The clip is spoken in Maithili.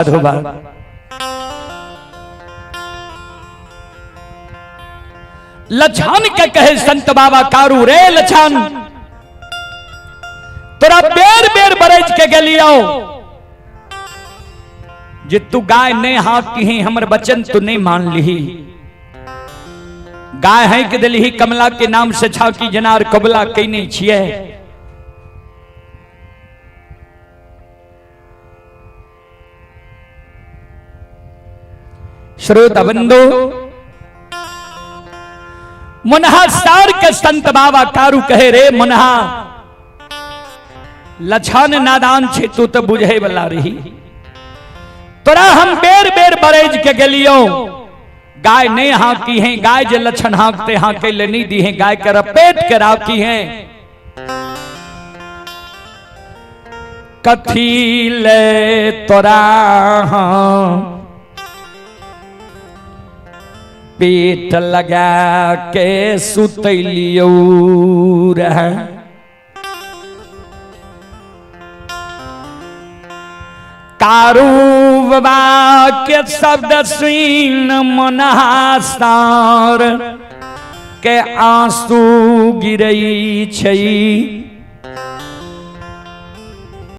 साधुवाद। लछन के कहे संत बाबा कारू, रे लछन तोरा बेर बेर बरज के गेलियो जे तू गाय नहीं हाँकी ही, हमर वचन तू नहीं मान ली। गाय है के दिली कमला के नाम से छाकी जनार कबला कई नहीं छिए। श्रोता बंधु, मुनहा सार के संत बाबा कारू कहे, रे मुनहा, लछन नादान छे, तू तो बुझे वाला रही। तोरा हम बेर बेर बरेज के गेलियो, गाय नहीं हाँकी है, गाय जे लछन हाँकते हाँके ले नहीं दी है, गाय के रपेट के राखी है। कथी ले तोरा पेट लगा के सुतैलियो रह। कारू बाबा के शब्द सुन मनहासार के आंसू गिरई छै।